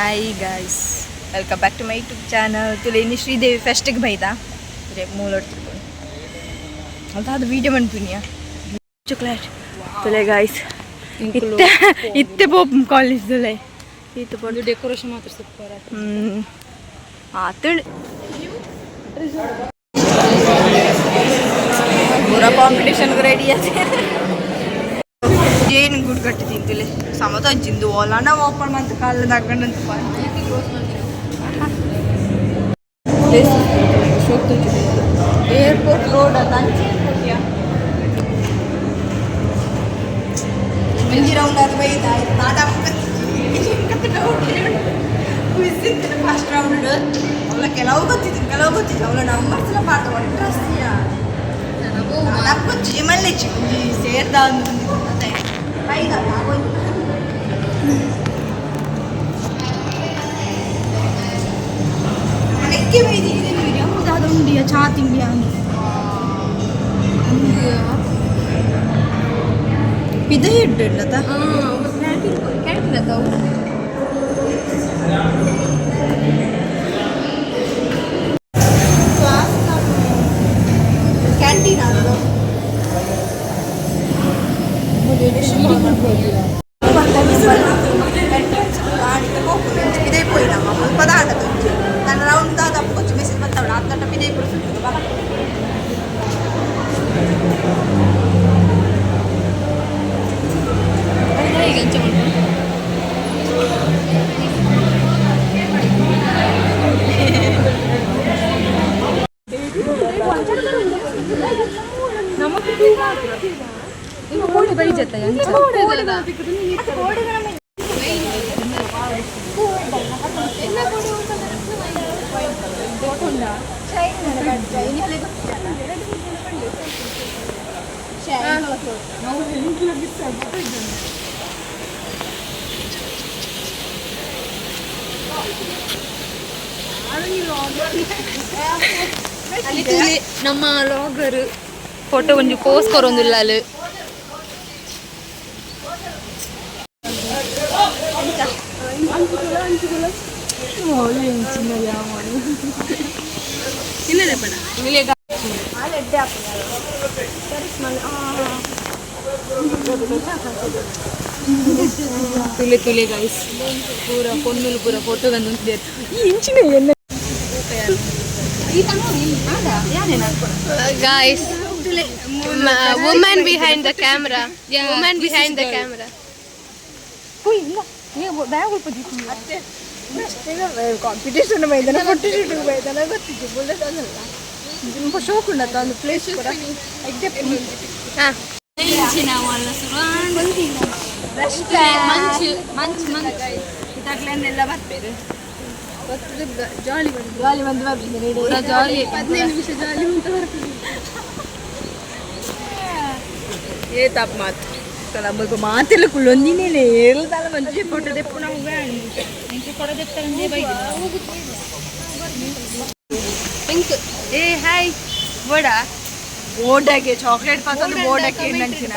Hi guys, welcome back to my YouTube channel. ತುಲೇನಿ Sridevi ಫೆಸ್ಟಿಗೆ ಬೈದ ಮೂಲೊಡ್ತಿರ್ಕೊಂಡು ಅಂತ ಅದು ವೀಡಿಯೋ ಮನ್ಪಿನಿಯ ಚಾಕ್ಲೇಟ್ ತುಲೆ ಗಾಯ್ಸ್. ಇತ್ತೆ ಇತ್ತೆ ಪೋಪ್ ಕಾಲೇಜ್ ತುಲೆ ಇತ್ತು. ಒಂದು ಡೆಕೋರೇಷನ್ ಮಾತ್ರ ಸೂಪರ್. ಹ್ಞೂ, ಆತಂಡ್ ಪೂರ ಕಾಂಪಿಟೇಷನ್ ರೆಡಿ ಆತ. ಏನು ಗುಡ್ ಕಟ್ಟಿ ತಿಂತಿಲ್ಲ ಸಮತ ಜಿಂದು ಓಲಾನ ಓಪನ್ ಮಂತ್ ಕಾಲ ತಗೊಂಡಂತ. ಏರ್ಪೋರ್ಟ್ ರೋಡ್ ಅಂತ ಅಂಚೆ ಏರ್ಪೋರ್ಟ್ ಯಾ ಒಂಜಿ ರೌಂಡ್ ಅದು ಬೈದ ದಾದ ಕ್ವಿಜ್ ಇತ್ತು ಫಸ್ಟ್ ರೌಂಡ್. ಅವಳ ಕೆಲವು ಗೊತ್ತಿತ್ತು, ಕೆಲವು ಗೊತ್ತಿತ್ತು. ಅವಳ ನಂಬರ್ಸ್ ಎಲ್ಲ ಪಾಠ ಇಂಟ್ರೆಸ್ಟ್ ಗೊಚ್ಚಿ ಮಲ್ಲೆಚ್ಚಿ ಒಂಜಿ ಸೇರ್ದ ಒಂದು ಬೈದ. ಮನೆಕ್ಕೆ ಬೈದಿದ್ದೀನಿ ದಾದ ಉಂಡಿಯ ಚಾ ತಿಂಡಿಯ. ಪಿದ ಹಿಡ್ಡತ. ಕ್ಯಾಂಟೀನ್ ಅದ. ಕ್ಯಾಂಟೀನ್ ಅದು. ಪಿದೈ ಪೋಯಿ ನಮ್ಮ ಮುಲ್ಪದ ಆಟ ತುಂಚಿ ನನ್ನ ರೌಂಡ್ ದಾದ ಕೊಚ್ಚಿ ಮೆಸೇಜ್ ಬರ್ತಾವಣ ಅತ್ತಟ ಪಿದೈ ಪುರ ಸುತ್ತುದು ಬರ. ಈಗ ಅಂಚೆ ಮಾಡ್ಕೊಂಡು. ಕೋಳಿ ಬೈಜತ್ತ. ನಮ್ಮ ಲಾಗರ್ ಫೋಟೋ ಒಂಜಿ ಪೋಸ್ ಕೊರೊಂದುಲ್ಲ ಅಲ್ಲಿ. ತುಲೆ ತುಲೆ ಗೈಸ್, ಪೂರ ಪೊನ್ನುಲು ಪೂರ ಫೋಟೋ ಗಂದು. ಈ ಇಂಚಿನ ಎನ್ನ. Guys, woman behind the camera. Woman behind the camera. Bag competition ಬೈದನ ಫೋಟೋ ಶೂಟ್ ಬೈದನ ಗೊತ್ತಿತ್ತು ಬುಲೆಟ್ ಅದಲ್ಲ. ತುಂಬ ಶೋಕ್ ಉಂಡತ್ತ ಒಂದು ಪ್ಲೇಸ್ ಕೂಡ. ಹಾ. Munch munch munch. ಇದಾಗ್ಲೇನೆಲ್ಲ ಬರ್ಪೇರು ಜಾಲಿ ಜಾಲಿ ಬಂದು ಬರ್ತೀನಿ. ಪೂರ ಜಾಲಿ. 15 ನಿಮಿಷ ಜಾಲಿ ಅಂತ ಬರ್ತದೆ. ಏ ತಪ್ಪು ಮಾತು ನಮಗೆ ಮಾತೆಲ್ಲ ಕುಳ್ಳೊಂದಿನೇ ಏಳ್ದಲ್ಲ ಮಂಚಿ ಫೋಟೋ ತೆಪ್ಪು ನಮ್ಗೆ. ಪಿಂಕ್. ಏ ಹಾಯ್ ಬೋಡ. ಬೋರ್ಡಾಗೆ ಚಾಕ್ಲೇಟ್ ಪಾತಂದು ಬೋರ್ಡಕ್ಕೆ ನಂಚಿನ.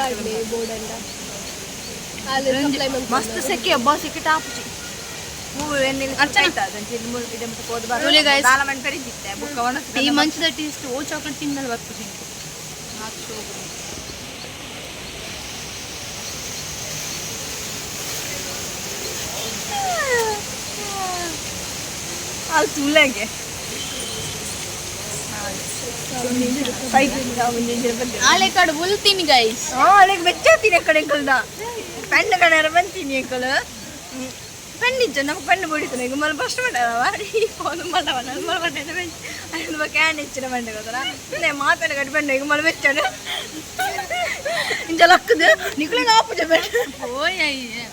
ಮಸ್ತ್ ಸೆಕೆ, ಅಬ್ಬಾ, ಸೆಕೆ ಟಾಪುಚಿ. ತುಲೆ guys. ಈ ಮಂಚದ ಟೇಸ್ಟ್ ಓ ಚಾಕ್ಲೇಟ್ ತಿಂದಲ್ಲ ಬರ್ಪುಜಿ. ಅದು ತುಲೆಗೆ ಆಲೆ ಕಡೆ ಬುಲ್ತೀನಿ ಗೈಸ್. ಹಾಂ, ಅಲ್ಲಿಗೆ ಬೆಚ್ಚಾತೀನಿ ಕಡೆ ಕಲ್ದ ಪೆಣ್ಣ ಕಡೆ ಬಂತೀನಿ ಅಂಕಲ್. ಪೆಣ್ಣು ಇಜ್ಜ ನಮ್ಗೆ, ಪೆಣ್ಣು ಬಡಿತಾನೆ ಈಗ ಮಲ್ ಫಸ್ಟ್ ಮಾಡವ ಈ ಫೋನ್ ಮಲ್ಲವ ನನ್ನ ಮಲ್ ಬಂಡೆ ಬೆಂಚ್ can ಹೆಚ್ಚಿನ ಬಂಡೆ ಗೊತ್ತಲ್ಲ ಮಾತಾಡ ಕಟ್ಟಿ ಪೆಣ್ಣು ಈಗ ಮಲ್ ಬೆಚ್ಚಾಡು ಇಂಚ ಲಕ್ಕದು ನಿಕ್ಲಿಗೆ ಆಪುಜ ಬೆಣ್ಣು. ಓಯ್ ಅಯ್ಯ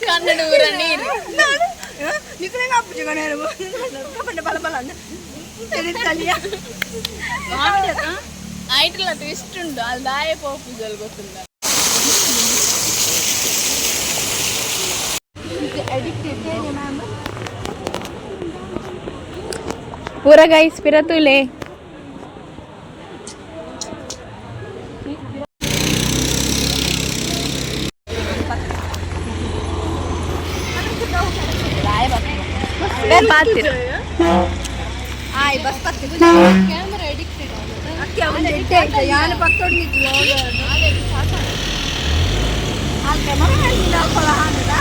ಕನ್ನಡ ಊರ ನೀರು. ನಾನು ನಿಕ್ಲಿಗೆ ಆಪುಜ ಕಣೆ ಪಂಡ ಬಲ ಬಲ ತಲಿಯ. ಐಟಲ್ ಟ್ವಿಸ್ಟ್ ಉಂಟು ಅಲ್ಲಿ ದಾಯ ಪೋಪುಜಲ್ ಗೊತ್ತುಂಡ. ಪೂರ ಗೈಸ್ ಪಿರತುಲೆ. ಪಾತಿರ ಆಯ್ ಬಸ್ ಪತ್ತಿ. Camera addicted. ಅಕ್ಕಿ ಅವನ ಎಟ್ಟೆ ಆಯ್ತು ಯಾನು ಪತ್ತೊಂದಿತ್ತು. ಅಲ್ಕ ಮರ ಅಲ್ಪಲ ಹಾನದ.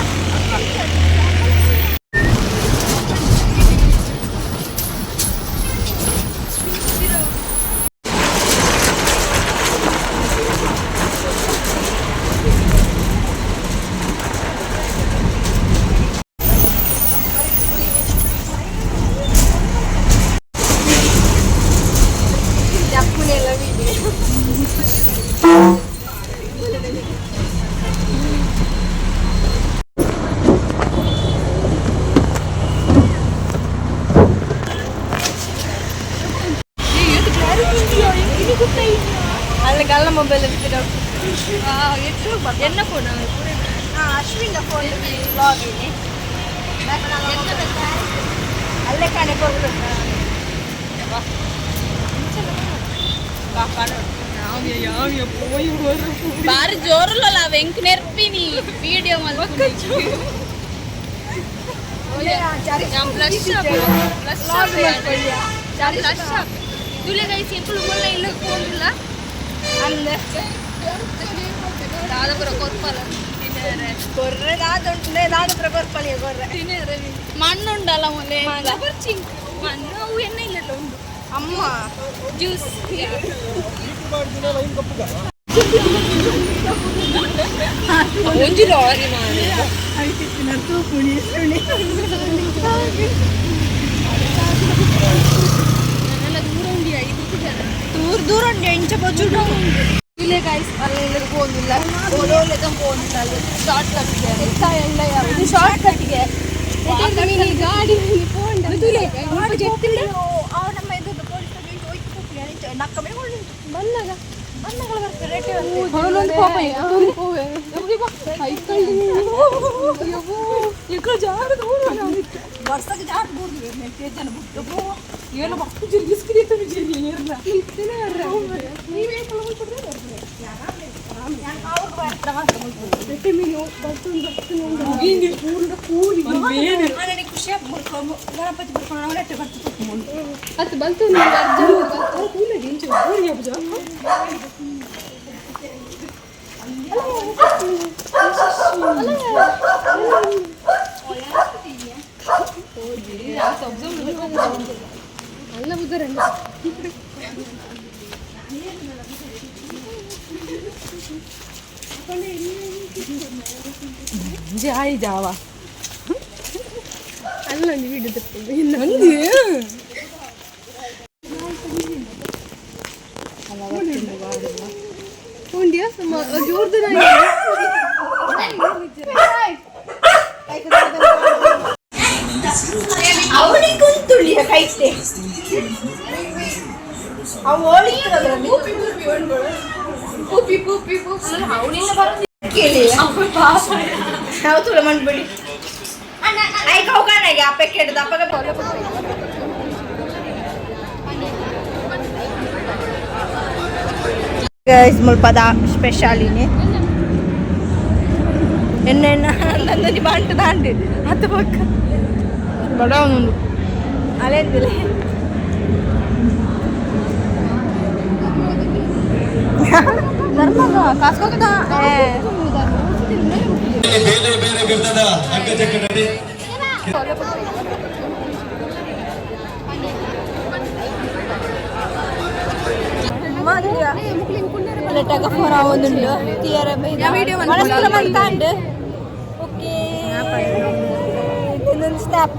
ಜಪ್ಪುನೆಲ್ಲ ವೀಡಿಯೋ. ಅಲ್ಲಿ ಗಲ್ಲ ಮೊಬೈಲ್. ಎನ್ನ ಫೋನ್? Ashwin phone blog. ಅಲ್ಲೇ ಕಾಣೆ ಕೊಡ್ಬೇಕು. ಬಾರಿ ಜೋರುಲ್ಲ ವೆಂಕ್ ನೆರ್ಪಿನಿ ವಿಡಿಯೋ. ತುಲೆ ಗೈಸ್, ಎಂಕುಲು ಮುಲ್ಲ ಇಲ್ಲ ಫೋನ್ ಅಂದ. ದಾದಪುರ ಕೊರ್ಪಲ. ಕೊರ್ರೆ ದಾದ ಉಂಟು, ದಾದಪುರ ಕೊರ್ಪಲಿಗೆ ಕೊರ್ರೆ. ಮಣ್ಣುಂಡಲ್ಲ ಮೊನ್ನೆ ಮಣ್ಣು, ಅವು ಎಣ್ಣೆ ಇಲ್ಲ ಉಂಡು. ಅಮ್ಮ. ಜ್ಯೂಸ್. ಒಂಜಿ ಲಾರಿ ಮಾರೆ. ತೂಪುಣಿ. ನನ್ನೆಲ್ಲ ದೂರ ಉಂಡಿ ಐದು ಜನ. ದೂರ ದೂರ ಉಂಡು ಎಂಚ ಪೊಚ್ಚುಡು. ಇಲ್ಲೇ ಗೈಸ್, ಅಲ್ಲಿ ಎಲ್ಲರಿಗೂ ಪೋಂದಿಲ್ಲ, ಓಲೋಲೆದ ಪೋಂದಿಲ್ಲ. ಅಲ್ಲಿ ಶಾರ್ಟ್ ಕಟ್ಗೆ. ಇದು ಶಾರ್ಟ್ ಕಟ್ಗೆ. ಗಾಡಿ ಫೋನ್. ಅವ ನಮ್ಮ ಇದು ಪೊಲೀಸ್ ಹೋಯ್ತು ಪೋಪುಣಿ ನಕ್ಕ ಮೇಲೆ ಬನ್ನಗ. ಬನ್ನಗಳು ಬರ್ತಾರೆ ರೇಟೆ. ಅವನೊಂದು ಪಾಪ ವರ್ಷಕ್ಕೆ ಜಾರು ಬೂರ್ದು ಜನ ಬುಟ್ಟು. ಏನು ಮಕ್ಕಳು ಜಿರ್ಗಿಸ್ಕಿರಿ. ನನಗೆ ಖುಷಿ ಆಗ್ಬಿಡ್ಕೊಂಡು ಗಣಪತಿ ಬಿಡ್ಕೊಂಡು ಅವನೆಟ್ಟೆ ಬರ್ತು. ಅದು ಬಂತು. ಅಲ್ಲ ಬುದ್ಧರಂಗ. ಜಾಯಿ ಜಾವ. ಅಲ್ಲೊಂದು ವಿಡಿಯೋ ತಪ್ಪು. ಉಂಡಿಯಾ ಜೋರ್ದು. ಅವನಿಗೆ ಕುಂತುಳ್ಳಿಯ ಕೈತೆ ಅವು ಓಳಿತ್ತದರಲ್ಲಿ. ಪೂಪಿ ಪೂಪಿ ಪೂಪಿ ಅವನಿಂದ ಬರೋದು. ಕೇಳಿ ನಾವು ತುಳ ಮಂಡ್ಬಿಡಿ. ಐಕ ಹೋಗೋಣ ಆ ಪ್ಯಾಕೆಟ್ ದಪ್ಪಗ. ಗೈಸ್, ಮುಲ್ಪದ ಸ್ಪೆಷಾಲಿನಿ ಎಣ್ಣೆ ಎಣ್ಣೆ ನಂದೊಂಜಿ ಬಂಟು ದಾಂಡು ಹತ್ತು ಪಕ್ಕ. ಬಡ ಒಂದೊಂದು. ಅಲೆಂದಿಲ್ಲ. ಧರ್ಮಗ ಕಾಸ್ಕೋಗದ. ಬೇರೆ ಬೇರೆ ವಿಧದ ಅಗ್ಗಜಕ್ಕಡನೆ. ಫೋರ್ ಆವೊಂದುಂಡು ತೀಯರ. ಮನಸ್ಸುಲ ಮಂತಾಂಡು. ಓಕೆ, ಇನ್ನೊಂದು ಸ್ಟಾಪ್.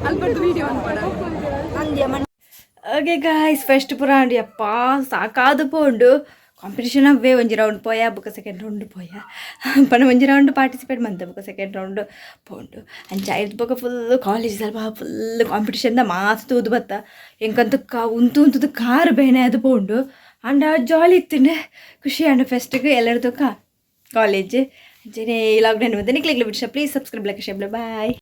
ಅಲ್ಬರ್ದು ವಿಡಿಯೋ ಅನ್ಪಡ. ಅಂದ್ಯ ಮನ್. ಓಕೆ ಗಾಯ್ಸ್, ಫಸ್ಟ್ ಪುರ ಅಂಡಿ ಅಪ್ಪ ಸಾಕಾದ ಪೋಂಡು. ಕಾಂಪಿಟಿಷನ್ ಅವೇ ಒಂಜಿ ರೌಂಡ್ ಪೋಯ, ಬೊಕ ಸೆಕೆಂಡ್ ರೌಂಡ್ ಪೋಯ. ಪಂಡ ಒಂಜಿ ರೌಂಡ್ ಪಾರ್ಟಿಸಿಪೇಟ್ ಮಂತ ಬೊಕ ಸೆಕೆಂಡ್ ರೌಂಡ್ ಪೋಂಡು. ಅಂಚ ಐದು ಬೊಕ ಫುಲ್ ಕಾಲೇಜ್ ಸ್ವಲ್ಪ ಫುಲ್ ಕಾಂಪಿಟಿಷನ್ ಮಾಸ್ತ್ ತೂದು ಬತ್ತ. ಎಂಕಂತ ಕಾ ಉಂತು ಉಂತುದು ಕಾರ್ ಬೇನೆ ಅದು ಪೋಂಡು. ಅಂಡ ಜಾಲಿ ಇತ್ತಿಂಡೆ, ಖುಷಿ ಆಂಡ. ಫಸ್ಟಿಗೆ ಎಲ್ಲರದು ಕಾಲೇಜ್ ಅಂಚನೆ ಈ ಲಾಕ್ಡೌನ್ ಬಂದು ನಿಕ್ಲೆಗ್ಲ ಬಿಟ್ಟು. Please subscribe, like, share. Bye.